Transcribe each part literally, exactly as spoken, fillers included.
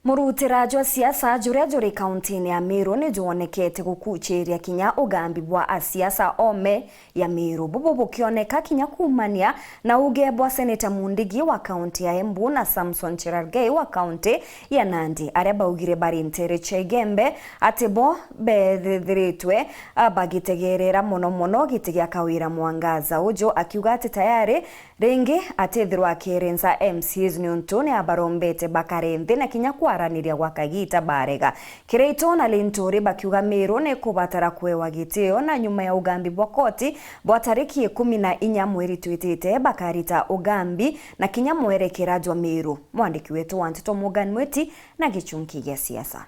Murutira jwa siasa juria juri kauntiine ya Meru ni jwonekete gukuchiria kinya ugambi bwa asiasa ome ya Meru. Bubu bukioneka kinya kuumania na uuge bwa Seneta Mundigi wa kaunti ya Embu na Samson Cherargei wa kaunti ya Nandi, aria baugire bari nteere cia Igembe ati bo beethiritwe, a, bagitegeerera mono mono giti gia Kawira Mwangaza. Uju akiuga ati tayari ringi atithirwa akirenza M C As niuntu ni abarombete bakare nthi na kinya kwaraniria gwa kagiita barega. Kiraitu na Linturi bakiuga Meru ni kubatara kuewa gitio, na nyuma ya ugambi bwa koti bwa tariki ikumi na inya mweri twitite, bakarita ugambi na kinya mwerekera jwa Meru. Mwandiki wetu wa nteto Morgan Mwiti na gichunki gia siasa.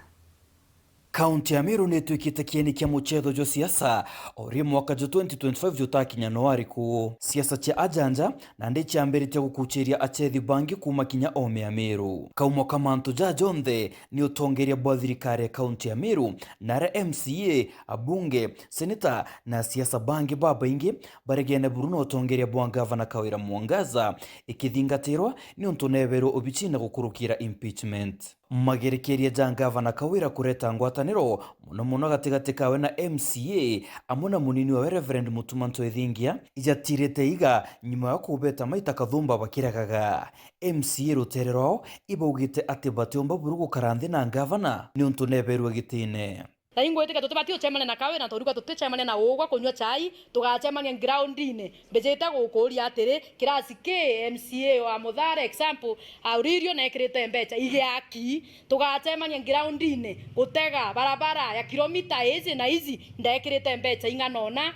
Kaunti ya Meru ni itwikite kieni kia muchetho jwa siasa, o ri mwaka jwa twenty twenty-five jutakinya no ari kuu. Siasa cia ajanja nandi ciambiritie gukuchiria achethi bangi kuuma kinya ome ya Meru. Kaumo ka mantu ja jonthe ni utongeria bwa thirikari ya kaunti ya Meru, na aria M C A, abunge, seneta na asiasa bangi babaingi baregene buru na utongeria bwa ngavana Kawira Mwangaza, ikithingatirwa niuntu neberwe obichine gukurukira impeachment. Magerekeria ja ngavana Kawira kureta ngwataniro, mono mono gatigati kawe na M C A, amwe na munini wawe Reverend Mutuma Ntwethingia, ijatirite iga nyuma ya kubeta maita kathumba bakiragaga. M C A rutere rwao ibaugite ati batiumba buru gukara nthi na ngavana niuntu neberwe gitine. Na ingwitikia tutibati ucemania na Kawira, na turiuga tuticemania na ugwa kunyua chai, tugacemania groundine. Mbijite gukuuria atiri, kirasi ki M C A wa Muthara, example, auririo na ekirite mbecha igiaki, tugacemania groundine, gutega barabara ya kilomita ici na ici, ndekirite mbecha ing'ana ona,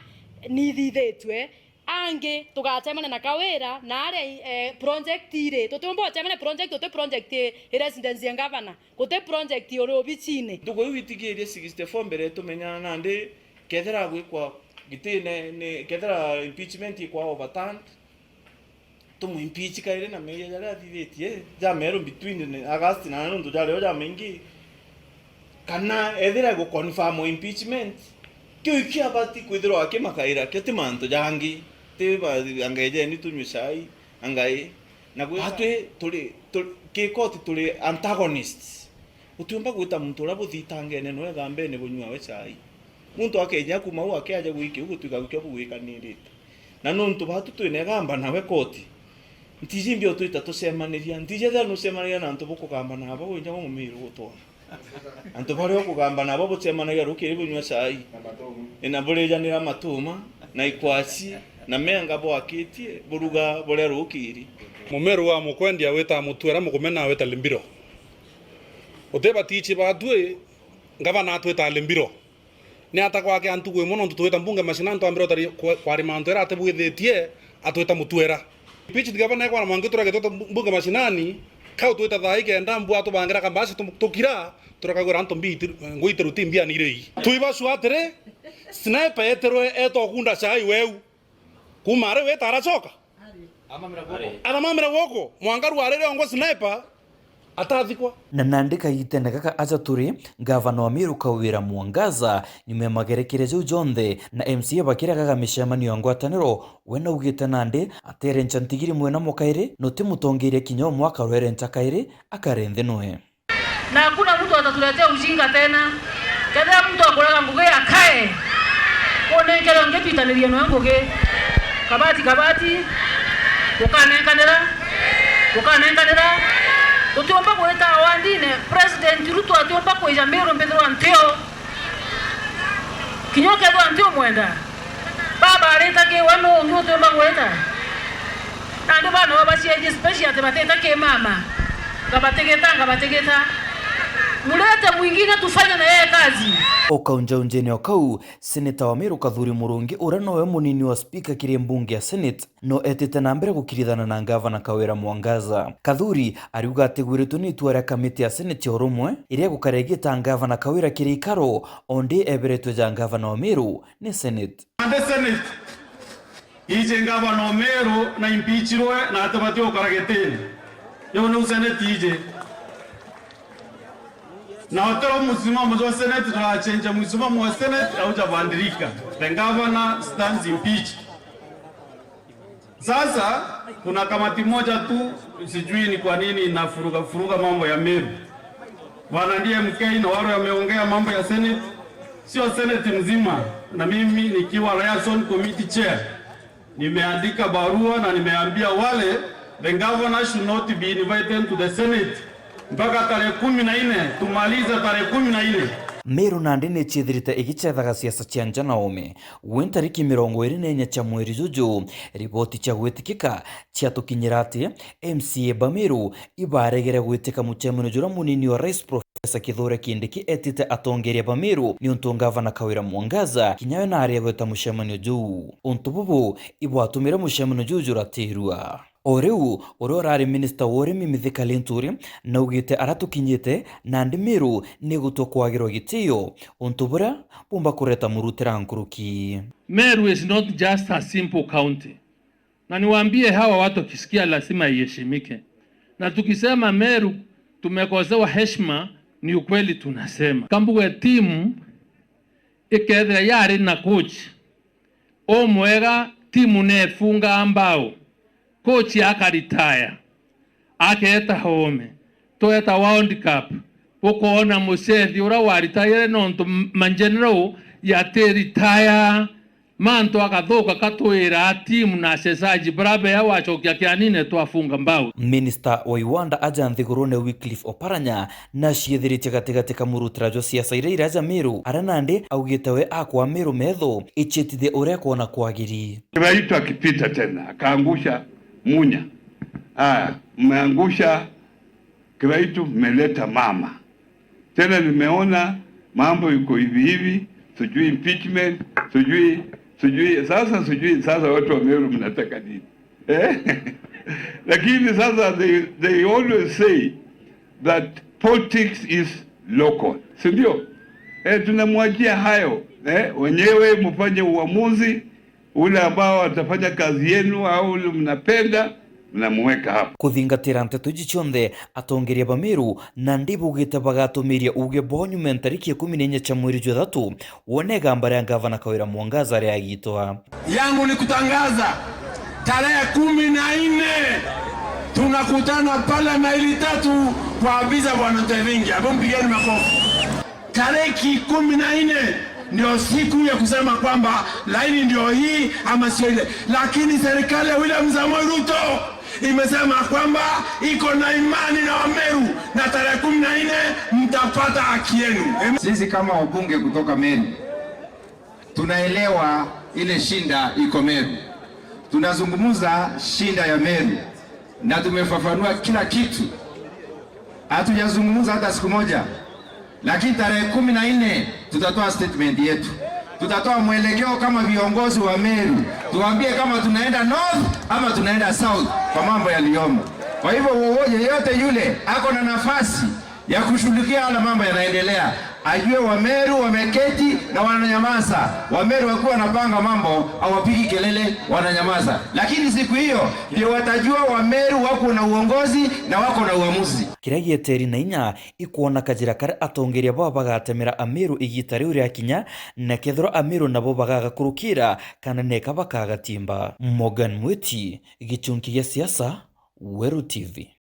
nithithitue. Angi tugacemania na Kawira na aria, eh, project iri. Tutiumba ucemania project, uti project i residence ya governor. Guti project uri obichine. Ntuku iu itigirie sixty-four mbere tumenyana nandi kethira gwikwa gitine ni kethira impeachment ikwa overturned, tumu impeach kairi na meeyia jaria athithitie ja meru between ni August na nuntu jario jamaingi, kana ethira igu confirm impeachment, kiu ikio abati kwithirwa akimakaira kio ti mantu jangi, ti ba-, anga ejeni tunywe chai, anga i. Na gwita batwi turi, turi, ki koti turi antagonists. Utiumba gwita muntu uria buthitangene noe gambene bunywawe chai. Muntu akeja kuma u akeaja gwiki u gutwika gukio bugwikanirite. Na nuntu batu twina igamba nawe koti, ntiji mbio twita tucemaniria, ntiji ethira nucemanagia na antu bukugamba nabo winja wa mumiru gutwara. Antu baria ukugamba nabo bucemanagia rukiri bunywa chai. Ina burijanira matuma, na ikwaci, na menga bwakitie, buruga buria rukiri. Mumeru wa mukwendia wita mutwera mukumena wita limbiro. Uti batichi batwi, ngavana atwita limbiro. Ni ata gwake antu gwi mono ntu twita mbunge mashinani twambire utari kwa-, kwarima antu era atibwithitie atwita mutwera. Pichi tiga bana kwa mwangi turage twita mbu-, mbunge mashinani, kau twita thai kenda mbwa tubangira kambasi tum-, tukira, turakagwira antu mbi iti-, ngui itiru ti mbia ni irei. Tuibashu atiri, sniper eterwe eto kunda chai weu. Kuma ari weta aracoka. Aramamira guku, mwangaru arire ongo sniper, atathikwa. Na nandi kagitene gaka aja turi, ngavana wa Meru Kawira Mwangaza, nyuma ya magerekere jau jonthe, na M C A bakiragaga micemanio ya ngwataniro, we naugite nandi atere ncha ntigiri mwena mukairi, na utimutongeria kinya umwe akarwere ncha kairi, akare nthi nwe. Na hakuna mtu atatuletea ujinga tena. Kethira mtu akuraga ngugi akae, unenkere ungi twitanirie noe ngugi. Kabati, kabati, ukanenkanira, ukanenkanira. Tutiumba gwita awandine, President Ruto atiumba kwija Meru mbithirwa ntio. Kinya ukethirwa nti umwenda, baba arita ki we nu ungi utiumba gwita? Nandi bana babaciarie special ati batita ki mama, ngabatigita, ngabatigita. Mulete mwingine tufanye na yeye kazi. O kaunjaunjene o kau, seneta wa Meru Kathuri Murungi, uria nowe munini wa spika kiri mbunge ya Senate, no etite na mbere gukirithana na ngavana Kawira Mwangaza. Kathuri ariuga atigwiritwe ni itua ria kamiti ya Senate ya urumwe iria igukara igita ngavana Kawira kiri ikaro, ondi eberetwe ja ngavana wa Meru ni Senate. Nandi Senate ije ngavana wa Meru na impeachirwe na atibati gukara gitine. Riu niu Senate ije. Na utero msimamo jwa Senate, tunachenja msimamo wa Senate, haujabadilika. The governor stands impeached. Sasa, kuna kamati moja tu, sijui ni kwa nini inafuruga furuga mambo ya Meru. Bwana D M K na wale wameongea mambo ya Senate, sio Senate mzima, na mimi nikiwa Liaison Committee Chair, nimeandika barua na nimeambia wale, the governor should not be invited to the Senate mpaka tarehe kumi na nne, tumalize tarehe kumi na nne. Meru nandi ni ciithirite igicethaga siasa cia nja na ome. Gwi ntariki mirongo iri na inya cia mweri juju, riboti cia gwitikika ciatukinyira ati M C A ba Meru ibaregere gwitika mucemanio juria munini wa Rais Professor Kithure Kindiki etite atongeria ba Meru, niuntu ngavana Kawira Mwangaza kinya we naari agweta mucemanio juu. Untu bubu ibwatumire mucemanio juu juratirua. O riu, uria urari minista wa urimi Mithika Linturi naugite aria tukinyite nandi Meru ni gutua kwagirwa gitio, untu buria bumba kureta murutira nkuruki. Meru is not just a simple county. Na niwaambie hawa watu wakisikia lazima iheshimike. Na tukisema Meru tumekosewa heshima, ni ukweli tunasema. Kambuge timu ikethira yari na coach umwega, timu nefungaa mbao, coach akaritaya, akeeta home, tweta World Cup, bukoona mucethi uria waritaire nontu m-, mageneral yati retire. Mantu agathuka katwira timu na achezaji bara bea wachokia kianine twafunga mbao. Minister wa Iwanda aja nthigurune Wycliffe Oparanya naciithiritie gatigati ka murutira jwa siasa iria iraja Meru, aria nandi augite we akwa Meru metho icitithie uria ekwona kwagiri. Kiraitu akipita tena, akaangusha Munya. Aya, mmeangusha Kiraitu, mmeleta mama. Tena nimeona mambo iko hivi hivi, sijui impeachment, sijui, sijui, sasa sijui, sasa watu wa Meru mnataka nini? Eh? Lakini sasa they, they always say that politics is local. Si ndio? Eh, tunamwachia hayo. Eh, wenyewe mfanye uamuzi, ule ambao atafanya kazi yenu au ule mnapenda, mnamuweka hapo. Kuthingatira nteto iji cionthe, atongeria ba Meru nandi baugite bagatumiria uuge bwao nyuma ya ntariki ikumi na inya cia mweri jwa ithatu, wone igamba ria ngavana Kawira Mwangaza riagitwa. Yangu ni kutangaza tarehe kumi na nne tunakutana pale maili tatu kwa afisa Bwana Ntevingi. Hebu mpigeni makofi. Tariki kumi na nne ndio siku ya kusema kwamba laini ndio hii ama sio ile, lakini serikali ya William Samoei Ruto imesema kwamba iko na imani na Wameru, na tarehe kumi na nne mtapata haki yenu. Sisi kama wabunge kutoka Meru, tunaelewa ile shinda iko Meru. Tunazungumza shinda ya Meru na tumefafanua kila kitu. Hatujazungumza hata siku moja, lakini tarehe kumi na nne tutatoa statement yetu. Tutatoa mwelekeo kama viongozi wa Meru, tuambie kama tunaenda north ama tunaenda south kwa mambo yaliyomo. Kwa hivyo, wowo-, yeyote yule ako na nafasi ya kushughulikia yale mambo yanaendelea, ajue Wameru wameketi na wananyamaza. Wameru wakiwa wanapanga mambo, hawapigi kelele, wananyamaza. Lakini siku hiyo ndio watajua Wameru wako na uongozi na wako na uamuzi. Kiria gieteri na inya ikwona kajira karia atongeria baba bagatemera Ameru igita riu riakinya, na kethirwa Ameru nabo bagaga kurukira kana neka bakagatimba. Morgan Mwiti, Gichunki gia Siasa, Weru T V.